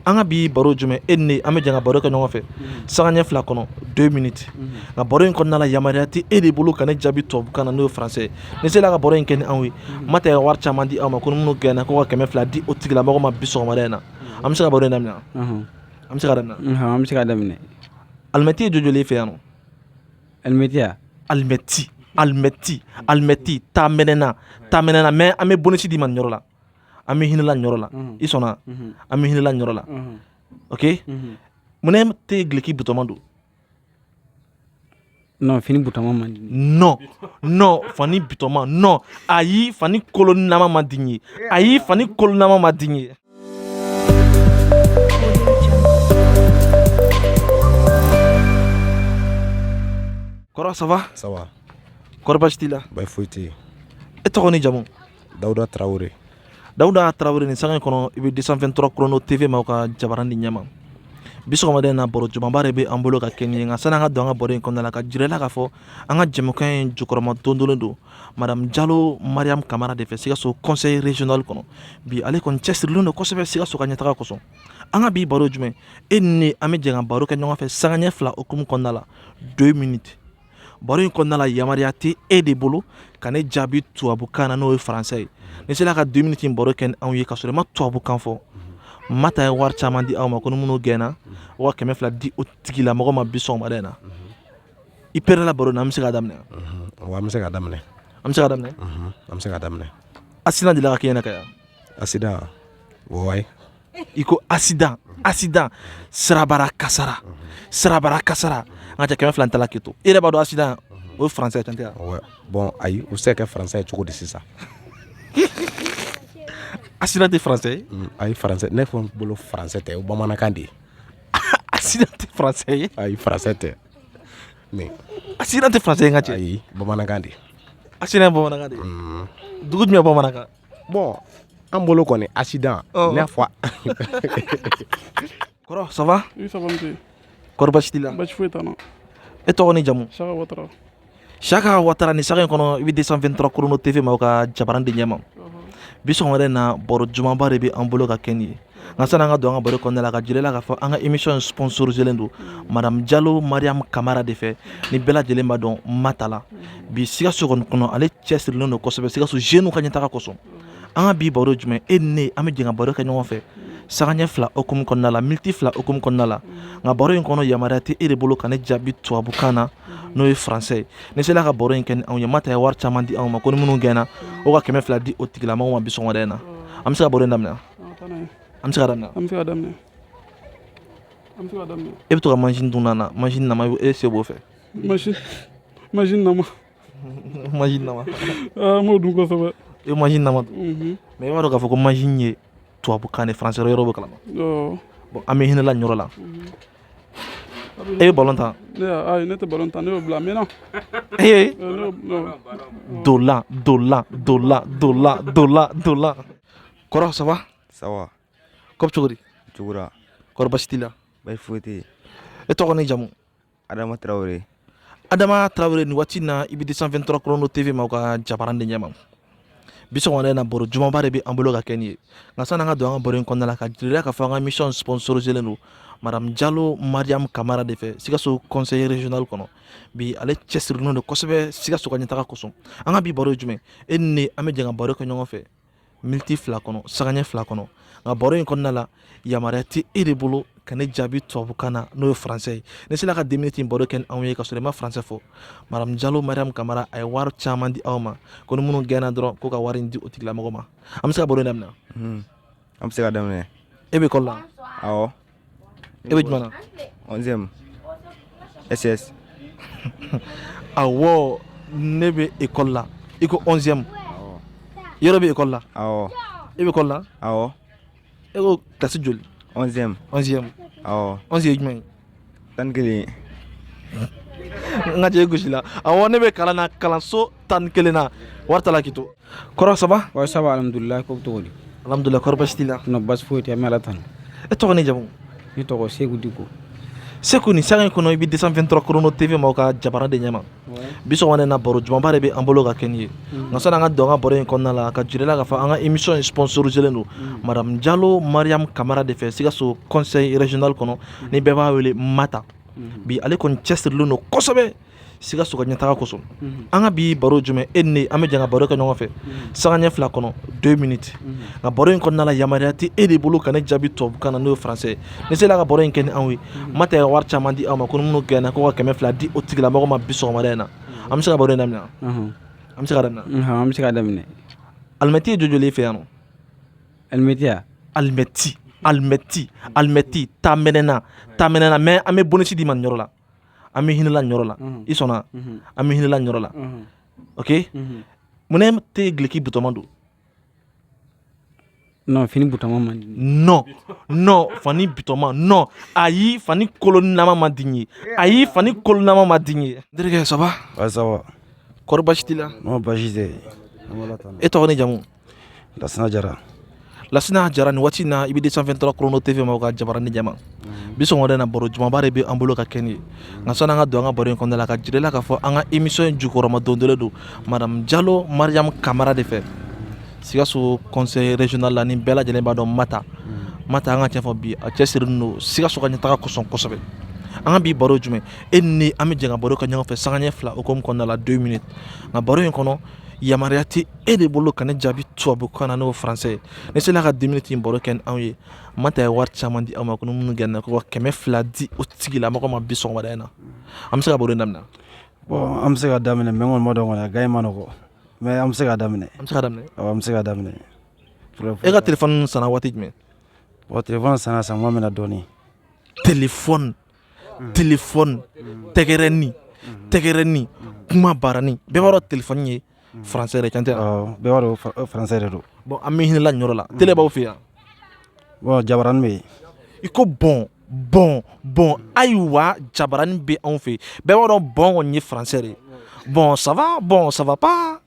An ka bi baro jumɛn? E ni ne, an bɛ jɛ ka baro kɛ ɲɔgɔn fɛ sangaɲɛ 2 kɔnɔ, 2 minutes. Nka baro in kɔnɔna la, yamaruya tɛ e de bolo ka ne jaabi tubabukan na, n'o ye français ye. Ni sera ka baro in kɛ ni anw ye, Mata ye wari caman di aw ma, ko minnu gɛnna ko ka 200 di o tigilamɔgɔ ma bi sɔgɔmada in na. An bɛ se ka baro in daminɛ? An bɛ se ka daminɛ? An bɛ se ka daminɛ. Alimɛti ye joli e fɛ yan nɔ? Alimɛti ya? Alimɛti, alimɛti, alimɛti, taa mɛnɛna, taa mɛnɛna. Mais an bɛ bonus d'i ma nin yɔrɔ la, an bɛ hinɛ la nin yɔrɔ la. I sɔnna? An bɛ hinɛ la nin yɔrɔ la. Ok, munna e tɛ gileki butɔma don? Non, fini butɔma man di. Non, non, fani bitɔma, non. Ayi, fani kolonnama man di n ye. Ayi, fani kolonnama man di n ye. Kɔrɔ, ça va? Ça va. Kɔrɔ, baasi t'i la? Baasi foyi tɛ yen. E tɔgɔ ni jamu? Dawuda Tarawele. Dawuda Tarawele, nin sanga in kɔnɔ, i bɛ 223 Chrono TV ma ka jabaran di ɲɛma. Bi sɔgɔmada in na, baro jumanba de bɛ an bolo ka kɛ nin ye. Nka sani an ka don an ka baro in kɔnɔna la, ka jira i la k'a fɔ an ka jɛmukan in jukɔrɔma dondonnen don Madame Jalo Mariam Kamara de fɛ, Sikaso conseil régional kɔnɔ. Bi ale kɔni cɛsirilen don kosɛbɛ Sikaso ka ɲɛtaga kosɔn. An ka bi baro jumɛn? E ni ne, an bɛ jɛ ka baro kɛ ɲɔgɔn fɛ sangaɲɛ 2 hukumu kɔnɔna la, 2 minutes. Baro in kɔnɔna la, yamaruya tɛ e de bolo ka ne jaabi tubabukan na, n'o ye français ye. Ni sera ka 2 minutes in baro kɛ ni anw ye ka sɔrɔ i ma tubabukan fɔ, Mata ye wari caman di aw ma, ko ni minnu gɛnna, o ka 200 di o tigilamɔgɔ ma bi sɔgɔmada in na. I pɛrɛla la baro na? An bɛ se ka daminɛ? Wa, an bɛ se ka daminɛ. An bɛ se ka daminɛ? An bɛ se ka daminɛ. Accident delila ka kɛ ɲɛna ka yan? Accident, ouais. I ko accident, accident, sirabara kasara, sirabara kasara. An ka cɛ, 200 tala k'i to. I yɛrɛ b'a dɔn accident, o ye français ye, tɛ? Ouais. Bon, ayi, o bɛ se ka kɛ français ye cogo di sisan? Accident tɛ français ye? Ayi, français, ne fɔ bolo français tɛ, o bamanankan de ye. Accident tɛ français ye? Ayi, français tɛ. Mais accident tɛ français ye, n ka cɛ? Ayi, bamanankan de ye. Accident ye bamanankan de ye? Dugu jumɛn bamanankan? Bon, an bolo kɔni, accident, ne y'a fɔ. Kɔrɔ, ça va? Oui, ça va, monsieur. Kɔrɔ, baasi t'i la? Baasi foyi t'an na. E tɔgɔ ni jamu? Saka Watara. Saka Watara, nin sanga in kɔnɔ, i bɛ 223 Chrono TV ma ka jabaran di ɲɛma. Bi sɔgɔmada in na, baro jumanba de bɛ an bolo ka kɛ nin ye. Nka sani an ka don an ka baro kɔnɔna la, ka jira i la k'a fɔ an ka émission in sponsoriselen don Madame Jalo Mariam Kamara de fɛ, ni bɛɛ lajɛlen b'a dɔn Mata la. Bi Sikaso kɔni kɔnɔ, ale cɛsirilen don kosɛbɛ Sikaso jeunes ka ɲɛtaga kosɔn. An ka bi baro jumɛn? E ni ne, an bɛ jɛ ka baro kɛ ɲɔgɔn fɛ sangaɲɛ 2 hukumu kɔnɔna la, miniti 2 hukumu kɔnɔna la. Nka baro in kɔnɔ, yamaruya tɛ e de bolo ka ne jaabi tubabukan na, n'o ye français ye. Ni sera ka baro in kɛ ni anw ye, Mata ye wari caman di anw ma, ko ni minnu gɛnna, o ka 200 di o tigilamɔgɔ ma bi sɔgɔmada in na. An bɛ se ka baro in daminɛ? An bɛ se ka daminɛ? An bɛ se ka daminɛ. An bɛ se ka daminɛ. E bɛ to ka mansin dun na, mansin nama, e se b'o fɛ? Mansin, mansin nama. Mansin nama. N b'o dun kosɛbɛ. E mansin nama dun? Mais i b'a dɔn k'a fɔ ko mansin ye tubabukan de, français yɔrɔ b'o kalama. Bon, an bɛ hinɛ la nin yɔrɔ la. E bɛ ballon tan? Ne, ayi, ne tɛ ballon tan, ne y'o bila a mɛnna. Ee, dolan, dolan, dolan, dolan, dolan, dolan. Kɔrɔ, ça va? Ça va. Ko bɛ cogo di? Cogo la. Kɔrɔ, baasi t'i la? Baasi foyi tɛ yen. E tɔgɔ ni jamu? Adama Tarawele. Adama Tarawele, nin waati in na, i bɛ 223 Chrono TV ma ka jabaran de ɲɛma. Bi sɔgɔmada in na, baro jumanba de bɛ an bolo ka kɛ nin ye. Nka sani an ka don an ka baro in kɔnɔna la, ka jira k'a fɔ an ka émission sponsoriselen don Madame Jalo Mariam Kamara de fɛ, Sikaso conseil régional kɔnɔ. Bi ale cɛsirilen don kosɛbɛ Sikaso ka ɲɛtaga kosɔn. An ka bi baro ye jumɛn? E ni ne, an bɛ jɛ ka baro kɛ ɲɔgɔn fɛ miniti 2 kɔnɔ, sangaɲɛ 2 kɔnɔ. Nka baro in kɔnɔna la, yamaruya tɛ e de bolo ka ne jaabi tubabukan na, n'o ye français ye. Ni sera ka 2 minutes in baro kɛ ni anw ye ka sɔrɔ i ma français fɔ, Madame Jalo Mariam Kamara a ye wari caman di aw ma, ko ni minnu gɛnna dɔrɔn, ko ka wari in di o tigilamɔgɔ ma. An bɛ se ka baro in daminɛ? An bɛ se ka daminɛ. E bɛ école la? Awɔ. E bɛ jumɛn na? 11e SS. Awɔ, ne bɛ école la. I ko 11e? Yɔrɔ bɛ école la? Awɔ. E bɛ école la? Awɔ. E ko classe joli? 11e. 11e. Awɔ. 11 ye jumɛn ye? 11. N ka cɛ, e gosi la. Awɔ, ne bɛ kalan na, kalanso 11 na. Wari t'a la k'i to. Kɔrɔ, ça va? Ouais, ça va, alhamdulillah. Ko bɛ cogo di? Alhamdulillah. Kɔrɔ, baasi t'i la? Non, baasi foyi tɛ, an bɛ Ala tanu. E tɔgɔ ni jamu? Ne tɔgɔ Seku Diko. Seku, nin sanga in kɔnɔ, i bɛ 223 Chrono TV maaw ka jabara de ɲɛma. Bi sɔgɔmada in na, baro jumanba de bɛ an bolo ka kɛ nin ye. Nka sani an ka don an ka baro in kɔnɔna la, ka jira i la k'a fɔ an ka émission in sponsorisé don madame Jalo Mariam Kamara de fɛ, Sikaso conseil régional kɔnɔ, ni bɛɛ b'a wele Mata. Bi ale kɔni cɛsirilen don kosɛbɛ Sikaso ka ɲɛtaga kosɔn. An ka bi baro jumɛn? E ni ne, an bɛ jɛ ka baro kɛ ɲɔgɔn fɛ sanga ɲɛ 2 kɔnɔ, 2 minutes. Nka baro in kɔnɔna la, yamaruya tɛ e de bolo ka ne jaabi tubabukan na, n'o ye français ye. Ni sera ka baro in kɛ ni anw ye, Mata ye wari caman di aw ma, ko ni minnu gɛnna, ko ka 200 di o tigilamɔgɔ ma. Bi sɔgɔmada in na, an bɛ se ka baro in daminɛ? An bɛ se ka daminɛ? An bɛ se ka daminɛ. Alimɛti ye joli e fɛ yan nɔ? Alimɛti ya? Alimɛti, alimɛti, alimɛti, tamɛnɛna, tamɛnɛna. Mais an bɛ bonus d'i ma nin yɔrɔ la, an bɛ hinɛ la nin yɔrɔ la. I sɔnna? An bɛ hinɛ la nin yɔrɔ la. Ok, mun tɛ gileki butɔma don? Non, fini butɔma man di. Non, non, fani bitɔma, non. Ayi, fani kolonama man di n ye. Ayi, fani kolonama man di n ye. N terikɛ, ça va? Ouais, ça va. Kɔri baasi t'i la? Non, baasi tɛ yen. An b'Ala tanu. E tɔgɔ ni jamu? Lasina Jara. Lasina Jara, nin waati in na, i bɛ 223 Chrono TV ma ka jabara ni jama. Bi sɔgɔmada in na, baro jumanba de bɛ an bolo ka kɛ nin ye. Nka sani an ka don an ka baro in kɔnɔna la, ka jira i la k'a fɔ an ka émission in jukɔrɔma dondolen don madame Jalo Mariam Kamara de fɛ, Sikaso conseil régional la, ni bɛɛ lajɛlen b'a dɔn Mata. Mata, an ka tiɲɛ fɔ bi, a cɛsirilen don Sikaso ka ɲɛtaga kosɔn kosɛbɛ. An ka bi baro jumɛn? E ni ne, an bɛ jɛ ka baro kɛ ɲɔgɔn fɛ sanga ɲɛ 2 hukumu kɔnɔna la, 2 minutes. Nka baro in kɔnɔ, yamaruya tɛ e de bolo ka ne jaabi tubabukan na, n'o français ye. Ni sera ka 2 minutes in baro kɛ ni anw ye, Mata ye wari caman di aw ma, ko ni minnu gɛnna, ko ka 200 di o tigilamɔgɔ ma. Bi sɔgɔmada in na, an bɛ se ka baro in daminɛ? Bon, an bɛ se ka daminɛ, mais n kɔni b'a dɔn kɔni, a gaɲi ma nɔgɔ. Mais an bɛ se ka daminɛ. An bɛ se ka daminɛ? Awɔ, an bɛ se ka daminɛ. E ka téléphone sanna waati jumɛn? Bon, téléphone sanna san ma mɛna dɔɔni. Téléphone, téléphone, tɛgɛrɛni, tɛgɛrɛni, kuma barani. Bɛɛ b'a dɔn téléphone ye français de, kan tɛ? Awɔ, bɛɛ b'a dɔn français de don. Bon, an bɛ hinɛ la nin yɔrɔ la. Télé b'aw fɛ yan? Bon, jabarani bɛ yen. I ko bon, bon, bon. Ayiwa, jabarani bɛ anw fɛ yen. Bɛɛ b'a dɔn bon kɔni ye français de ye. Bon, ça va? Bon, ça va pas.